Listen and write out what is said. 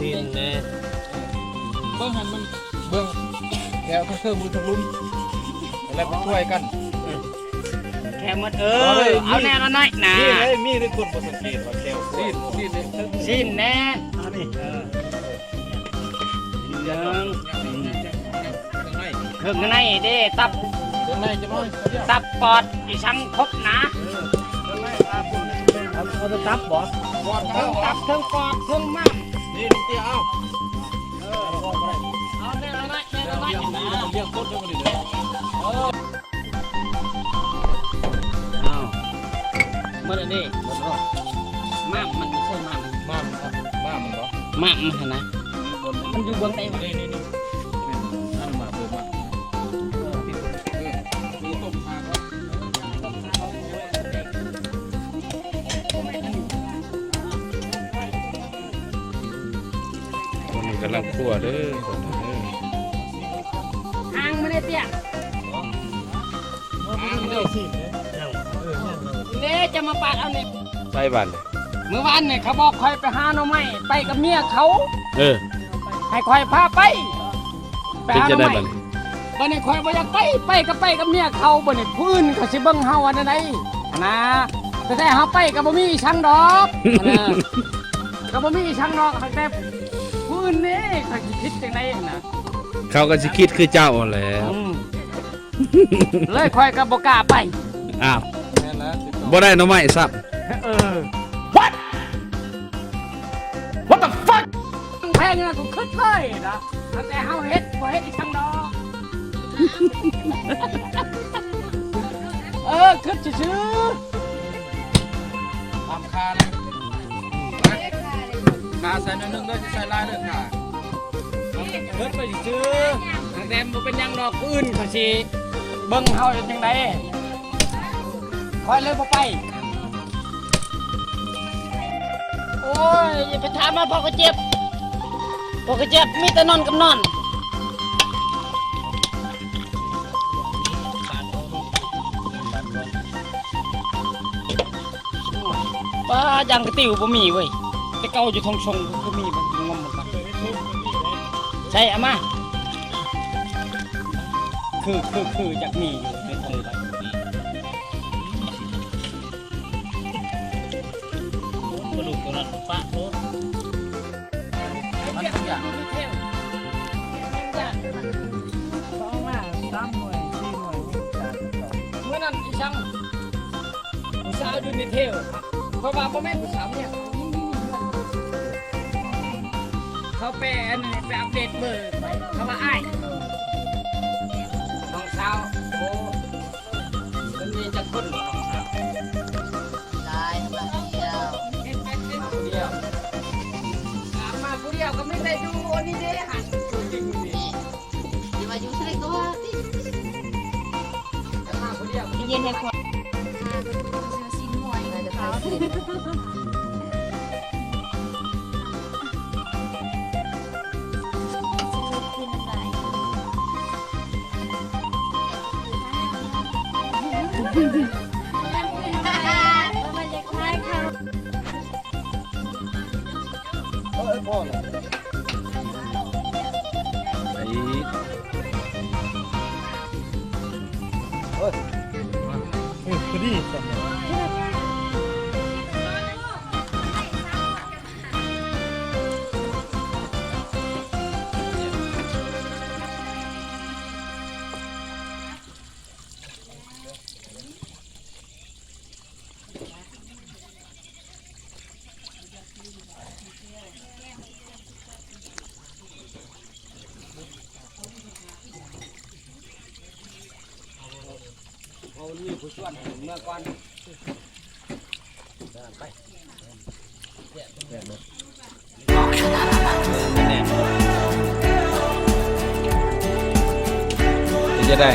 ຊີ້ນແດ່ ເບິ່ງຫັ້ນມັນ ເບິ່ງແຖວເທິງ ເບິ່ງທາງລຸ່ມ ແລ້ວໄປຊ່ວຍກັນ ແຄວໝົດ ເອີ ເອົາແນ່ລະໜ້ອຍນະ ມີເດ້ ມີເດ້ ຄົນບໍ່ສັງເກດວ່າແຄວຊີ້ນ ຊີ້ນແດ່ ອັນນີ້ ເອີ ໜຶ່ງ ເຄິ່ງໃນເດ້ ຕັບ ເຄິ່ງໃນຈະນ້ອຍ ຕັບປອດ ອີສັງຄົບນະ ເອີ ເຄິ່ງໃນ ເອົາແຕ່ຕັບບໍ່? ປອດ ເທິງຕັບ ເທິງປອດ ເທິງມ້າມ ນີ້ລຸງເຕ້ຍ ເອົາ ເອີ ເອົາແນ່ລະໜ້ອຍ ແນ່ລະໜ້ອຍ ລ້ຽງຄົນເດີ ເອີ ອ້າວ ໝົດແລ້ວເດ້ ໝົດແລ້ວ ມ້າມມັນ ບໍ່ໃຊ່ມ້າມ ມ້າມ ມ້າມມັນບໍ່? ມ້າມມັນຫັ້ນນະ ມັນຢູ່ເບື້ອງໃດວະ? ນີ້ ນີ້ ນີ້ ນັ້ນມາເພີ່ມມາ ເອີ ເອີ ຄືຕົ້ມຂາກ່ອນ ຕອນນີ້ກຳລັງຂົ້ວເດີ ຕອນນີ້ເດີ ຫາງມັນເດ້ເຕ້ຍ. ເດ້ ຈະມາປາດເອົານີ້ ໄປບ້ານ ມື້ວານນີ້ເຂົາບອກຂ້ອຍໄປຫາໜໍ່ໄມ້ ໄປກັບເມຍເຂົາ ເອີ ໃຫ້ຂ້ອຍພາໄປ ໄປຫາໜໍ່ໄມ້ ບາດນີ້ຂ້ອຍບໍ່ຢາກໄປ ໄປກໍໄປກັບເມຍເຂົາ ບາດນີ້ຜູ້ອື່ນເຂົາຊິເບິ່ງເຮົາວ່າແນວໃດຫັ້ນນະ ແຕ່ເຮົາໄປກໍບໍ່ມີອີສັງດອກຫັ້ນນະ ກໍບໍ່ມີອີສັງດອກ ແຕ່ຜູ້ອື່ນນີ້ເຂົາຊິຄິດຈັ່ງໃດຫັ້ນນະ ເຂົາກໍຊິຄິດຄືເຈົ້າຫັ້ນແຫຼະ ອືມ ເລີຍຂ້ອຍກໍບໍ່ກ້າໄປ ອ້າວ ບໍ່ໄດ້ໜໍ່ໄມ້ຊ້ຳ. ເອີ What? What the fuck? ແພງນະ ກູຄິດເລີຍນະ ຕັ້ງແຕ່ເຮົາເຮັດ ບໍ່ເຮັດອີກສັງດອກ. ເອີ ຄິດຊື່ໆ ຕາມຄ່ານະ. ຂ້າໃສ່ໜ້ອຍໜຶ່ງເດີ ຊິໃສ່ຫຼາຍເດີຂ້າ. ເບິດໄປຊື່ໆ ທາງແດນບໍ່ເປັນຫຍັງດອກ ຜູ້ອື່ນເຂົາຊິເບິ່ງເຮົາເຮັດຈັ່ງໃດ. ຂ້ອຍເລີຍບໍ່ໄປ. ໂອ້ຍ ຢ່າໄປຖາມມາ ພໍ່ກະເຈັບ ພໍ່ກະເຈັບ ມີແຕ່ນອນກັບນອນ. ປ້າ ຢາງກະຕິວບໍ່ມີເວີຍ ແຕ່ເກົ່າຢູ່ທົ່ງຊົງຄືມີ ບໍ່ງມບໍ່ກັນ. ໃສ່ເອົາມາ ຄື ຄື ຄືຢາກມີຢູ່ໃນທົ່ງໄປ. ກະດູກໂຕນັ້ນປະໂຕ ມັນທຸກຢ່າງ ເອົາມາສາມໜ່ວຍ ສີ່ໜ່ວຍ ມື້ນັ້ນອີ່ສັງ ຜູ້ສາວຢູ່ໃນເທວ ເຂົາວ່າບໍ່ແມ່ນຜູ້ສາວເມຍ ເຂົາໄປອັນ ໄປອັບເດດເບີ ເຂົາວ່າອ້າຍ ນ້ອງສາວ ໂອ້ ມັນມີຈັກຄົນບໍ່ ນ້ອງສາວ? ຫຼາຍ ມາຜູ້ດຽວ ມາຜູ້ດຽວ ມາຜູ້ດຽວ ກະມີແຕ່ຢູ່ອັນນີ້ເດ້ຫັ້ນ ນີ້ ຊິວ່າຢູ່ໃສກະວ່າຕິ ມາຜູ້ດຽວ ເຢັນໃຫ້ຄວາມ ເຮົາມີຜູ້ຊວນເມືອກ່ອນ ໄປ ເປັນຈັ່ງໃດ?